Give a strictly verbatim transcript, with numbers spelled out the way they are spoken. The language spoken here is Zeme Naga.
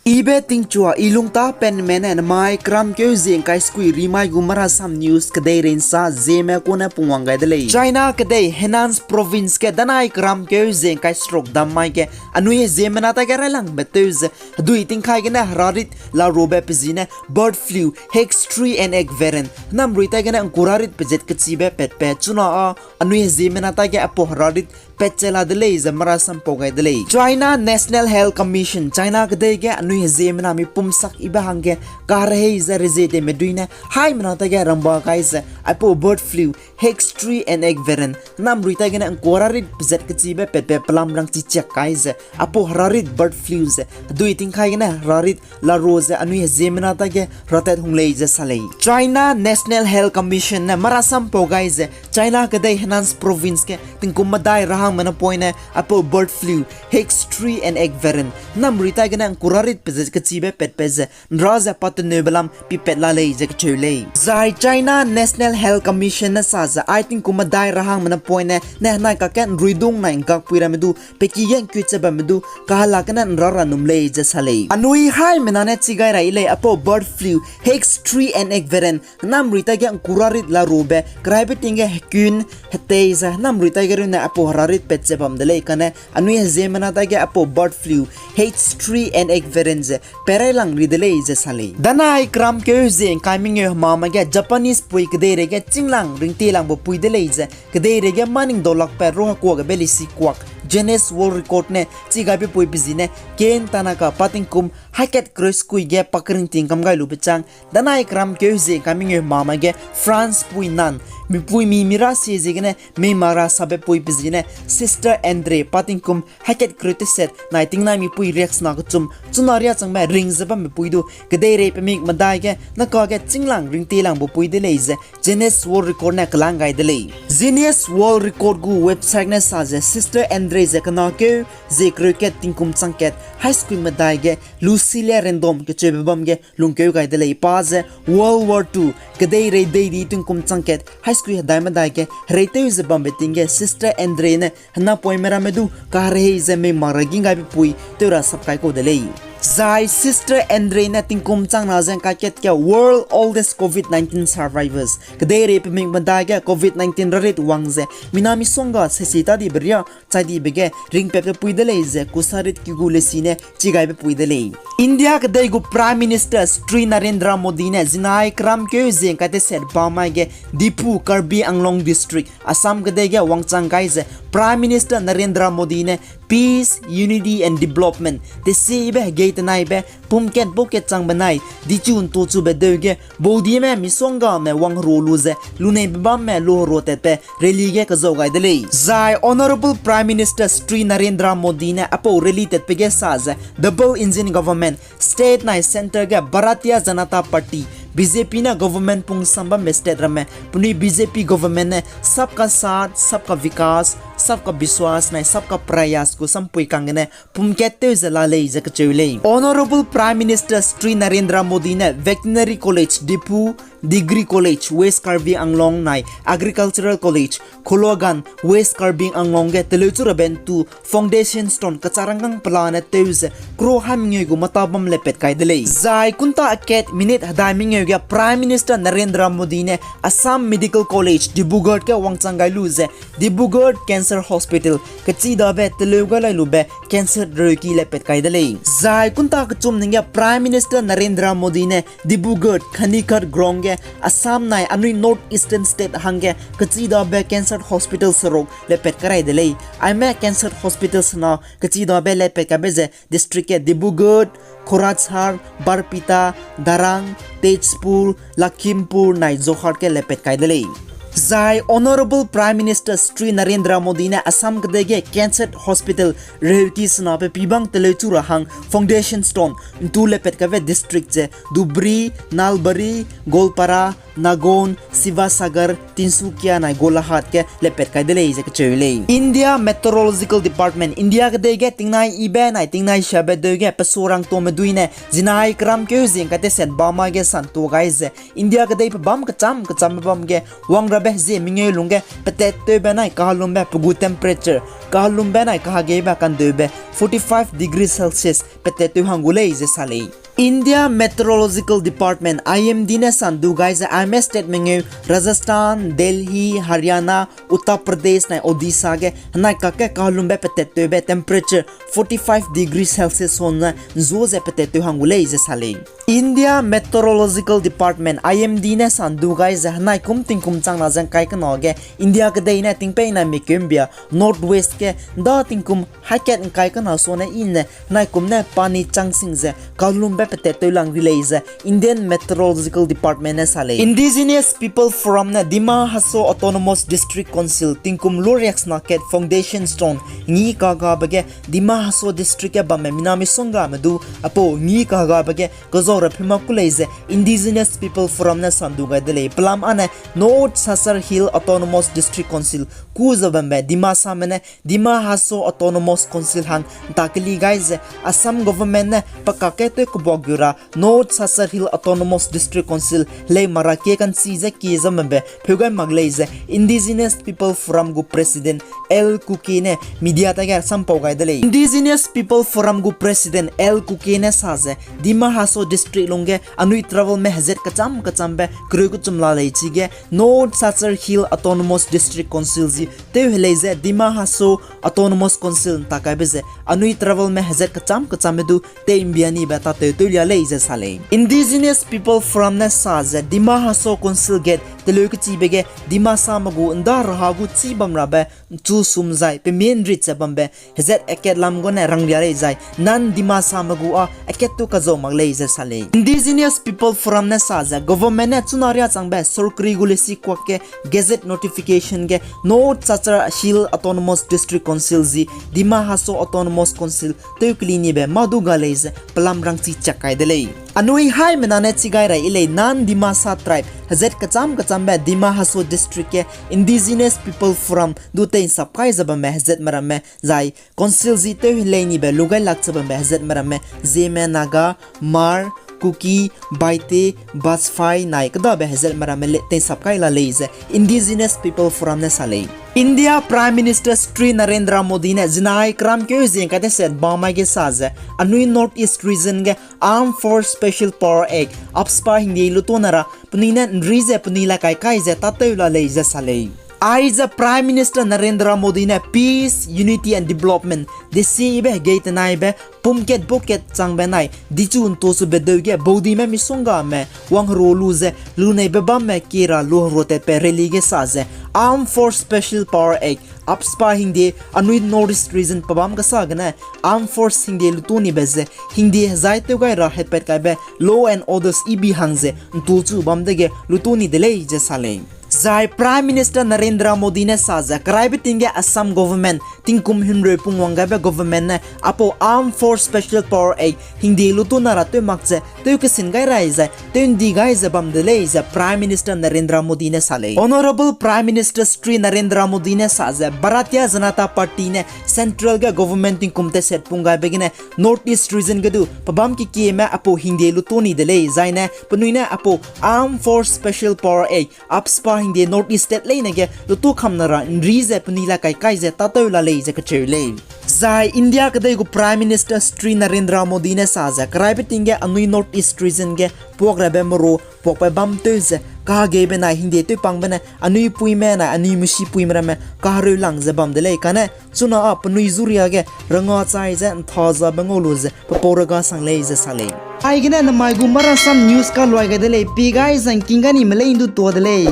Ibe tingchua, i lungta penme ne namai keramkeu zie ngkai sekui rimai gu Marasam News kedeirei nsa zieme kune pungwang gai de lei. China kedei Henan Province ge danai keramkeu zie ngkai seruk dam mai ge anui heziemena ta ge railangbe tew ze hedui tingkai gene herarit larube pe zi ne bird flu H three N eight variant namrui ta gene ngkurarit pezet kechibe patbe chuna a anui heziemena ta ge aipau herarit pat che la de lei ze marasam pau gai de lei. China National Health Commission, China kedei ge anui heziemena mi pum sak ibe hangge karehei ze rezie teime dui ne haimena ta ge rangba gai ze aipau bird flu H three N eight variant namrui ta gene ngkurarit pezet kechibe patbe pelam rangchi chiak kai ze aipau herarit bird flu ze hedui tingkai gene herarit laro ze anui heziemena ta ge ratat hung lei ze sa lei. China National Health Commission ne marasam pau gai ze China kedei Henan Province ge tingkum medai rahangme napoine aipau bird flu H three N eight variant namrui ta gene ngkurarit pezet kechibe patbe ze nra ze pateneube lam pipat la lei ze kecheu lei. Zai China National Health Commission ne sa ze ai tingkum medai rahangme napoine ne henai kakge nruidung nai ngkakpui ramme du peki ge ngkut che bamme du kahelak gene nra ra num lei ze sa lei. Anui haimena ne chi gai ra i lei aipau bird flu H three N eight variant namrui ta ge ngkurarit larube keraibe ting ge hekun hetei ze namrui ta ge rune aipau herarit pat che bam de lei kane anui heziemena ta ge aipau bird flu H three N eight variant ze perailang ri de lei ze sa lei. Danai keramkeu zie ngkai mengeu hemame ge Japanese pui kedeirei ge chinglang ringtielangbe pui de lei ze kedeirei ge maning daulakbe rohakua gebe lisi kuak Guinness World Record ne chi gaibe pui pe zi ne Ken Tanaka pa tingkum haikat kereu sekui ge pa keringting kam gai lube chang danai keramkeu zie ngkai mengeu hemame ge France pui nan mipuimi mira sie ziegene meimak ra sabe pui pe zi ne Sister Andre pa tingkum haikat kereu teset nai tingnai mipui riaksena kechum chuna riâ changbe ring ze bambe pui du kedeirei pemik medai ge naka ge chinglang ringtielangbe pui de lei ze Guinness World Record ne kelang gai de lei. Guinness World Record gu website ne sa ze Sister Andre ze kenakeu zie kereu kat tingkum chang kat high school medai ge Lucille Random kecheube bam ge lungkeu gai de lei. Pa ze World War Two kedeirei deidi tingkum chang kat high school hedai medai ge hereitew ze bambe ting ge Sister Andre ne henapoime ramme du kaherehei ze meimak ra ging gaibe pui tew ra sap kai kau de lei. Zai Sister Andre ne tingkum chang na ze ngkai kat ge World Oldest Covid nineteen Survivors kedeirei pemik medai ge Covid nineteen rarit wang ze mina misongga sesi tadibe riâ chaidibe ge ringpatbe pui de lei ze kusarit ki gu lesi ne chi gaibe pui de lei. India kedei gu Prime Minister Shri Narendra Modi ne zinai keramkeu zie ngkai teset ba mai ge Diphu, Karbi Anglong District, Assam kedei ge wangchang gai ze Prime Minister Narendra Modi ne peace, unity and development tesibe hegei tenaibe pumkat baukat chang benai dichu ntochube deu ge baudime misonggame wangherua lu ze luneibe bamme luherua tatbe rally ge kezau gai de lei. Zai Honourable Prime Minister Shri Narendra Modi ne aipau rally tatbe ge sa ze double engine government, state nai centre ge Bharatiya Janata Party, B J P ne government pungsam bambe state ramme penui B J P government ne Sabka Saath, Sabka Vikas, Sabka Vishwas nai Sabka Prayas gu sampui kang gene pumkat tew ze la lei ze kacheu lei. Honourable Prime Minister Shri Narendra Modi ne Veterinary College Diphu, Degree College West Karbi Anglong nai Agricultural College Kholagan West Karbi Anglong ge teleuchu rabe ntu foundation stone kacharanggang pelane tew ze crore hai mengeu gu mata bam le pat kai de lei. Zai kunta akat minute hedai mengeu ge Prime Minister Narendra Modi ne Assam Medical College Dibrugarh ge wangchang gai lu ze Dibrugarh Cancer Hospital kechidabe teleu gai lai lube cancer reuki le pat kai de lei. Zai kunta kechum ning ge Prime Minister Narendra Modi ne Dibrugarh Khanigarh Ground ge Assam nai anui North Eastern State hangge kechidabe cancer hospital seruk le pat karai de lei. Aime cancer hospital sena kechidabe le pat kaibe ze district ge Dibrugarh, Kokrajhar, Barpeta, Darrang, Tezpur, Lakhimpur nai Jorhat ge le pat kai de lei. Zai Honourable Prime Minister Shri Narendra Modi ne Assam kedei ge cancer hospital reuki sena pe pibang teleuchu ra hang foundation stone ntu le pat kaibe district ze Dhubri, Nalbari, Goalpara, Nagaon, Sivasagar, Tinsukia nai Golaghat ge lepat kai de lei ze kacheu lei. India Meteorological Department, India kedei ge tingnai ibe nai tingnai siabe deu ge pesurang tome dui ne zinai keram keu zing kai teset bama ge santu gai ze India kedei pebam kecham kecham bam ge wangrabe zie mengeu lungge petat tewbe nai kahalumbe pe gu temperature, kahalumbe nai kahageibe kandeube forty five degree Celsius petat tew hang gu lei ze sa lei. India Meteorological Department, I M D ne sandu gai ze aime state mengeu Rajasthan, Delhi, Haryana, Uttar Pradesh nai Odisha ge henai kakge kahalumbe petat tewbe temperature forty five degree Celsius hon ne nzu ze petat tew hang gu lei ze sa lei. India Meteorological Department, I M D ne sandu gai ze henai kum tingkum chang na ze ngkai kena ge India kedei ne tingpei nai mikumbia North West ge nda tingkum haikat ngkai kena sone i ne henai kum ne pani chang sing ze kahalumbe petat tew lang ri lei ze Indian Meteorological Department ne sa lei. Indigenous People Forum ne Dima Hasao Autonomous District Council tingkum luriaksena kat foundation stone ngi kagabe ge Dima Hasao District ge bamme mina misongga me du aipau ngi kagabe ge kezau ra phima ku lei ze Indigenous People Forum ne sandu gai de lei. Pelam ane North Cachar Hill Autonomous District Council ku ze bambe Dimasame ne Dima Hasao Autonomous Council hang nta keli gai ze Assam government ne pe kakge tew kebuak gu ra North Cachar Hill Autonomous District Council helei mara kie kanchi ze kie ze bambe pheu gai mak lei ze Indigenous People Forum gu President L Kuki ne media tage sampau gai de lei. Indigenous People Forum gu President L Kuki ne sa ze Dima Hasao District lungge anui tribal me hezat kecham kechambe kereu kechum la lei chige North Cachar Hill Autonomous District Council zi tew helei ze Dima Hasao Autonomous Council nta kaibe ze anui tribal me hezat kecham kechambe du tei mbianibe tatew tew lia lei ze sa lei. Indigenous People Forum ne sa ze Dima Hasao Council gate teleu kechibe ge Dimasame gu nda raha gu chî bam rabe nchu sum zai pemien rit ze bambe hezat akat lam gu ne rangria lei zai nan Dimasame gu â akat tu kazau mak lei ze sa lei. Indigenous People Forum ne sa ze government ne chuna riâ changbe sorkari gu lesi kuak ge gazette notification ge North Cachar Hill Autonomous District Council zi Dima Hasao Autonomous Council tew keli nibe mâ du ga lei ze pelam rangchi chak kai de lei. Anui haimena ne chi gai rai i lei nan Dimasa tribe hezat kecham kechambe Dima Hasao District ge Indigenous People Forum du tei'nsap kai ze bamme hezatme ramme zai council zi tew helei nibe lu gai lak ze bamme hezatme ramme Zeme, Naga, Hmar, Kuki, Baite, Bajpai nai kedabe hezatme ramme le tei'nsap kai la lei ze Indigenous People Forum ne sa lei. India Prime Minister Shri Narendra Modi ne zinai keram keu zing kai teset bamai ge sa ze anui North East region ge Armed Force Special Power Act, AFSPA hingde lutona ra penui ne nri ze penui la kai kai ze tatew la lei ze sa lei. Aize Prime Minister Narendra Modi ne peace, unity and development desi ibe hegei tenaibe pumkat bukat changbe nai dichu nto chube deu ge baudime misonggame wangherua lu ze luneibe bamme kie ra lu heruatatbe rally ge sa ze Armed Force Special Power Act, AFSPA hingde anui North East region pebâm kesa gene Armed Force hingde lutu nibe ze hingde hezai tew gai ra hetpat kaibe law and orders ibi hang ze ntu chu bam dege lutu ni de lei ze sa lei. Zai Prime Minister Narendra Modi ne sa ze keraibe ting ge Assam government tingkum himreu pungwang gaibe government ne aipau Armed Force Special Power Act hingde lutuna ra tew mak ze tew kesin gai rai zai tew ndi gai ze bam de lei ze Prime Minister Narendra Modi ne sa lei. Honourable Prime Minister Shri Narendra Modi ne sa ze Bharatiya Janata Party ne central ge government tingkum teset pung gaibe gene North East region ge du pebâm kekieme aipau hingde lutu ni de lei zaine penui ne aipau Armed Force Special Power Act, AFSPA hingde North East state leine ge lutu kamna ra nri ze penui la kai kai ze tatew la lei ze kacheu lei. Zai India kedei gu Prime Minister Shri Narendra Modi ne sa ze keraibe ting ge anui North East region ge puak rabe meru puakbe bam tew ze kahageibe nai hingde tewpangbe ne anui puime nai anui mesipuime ramme kahereu lang ze bam de lei kane chuna â penui zuria ge ranga chai ze ntha zabe ngau lu ze pepau rega sang lei ze sa lei. Aigene namai gu Marasam News kaluai gai de lei, pi gai zangking gani me lei ndu tua de lei.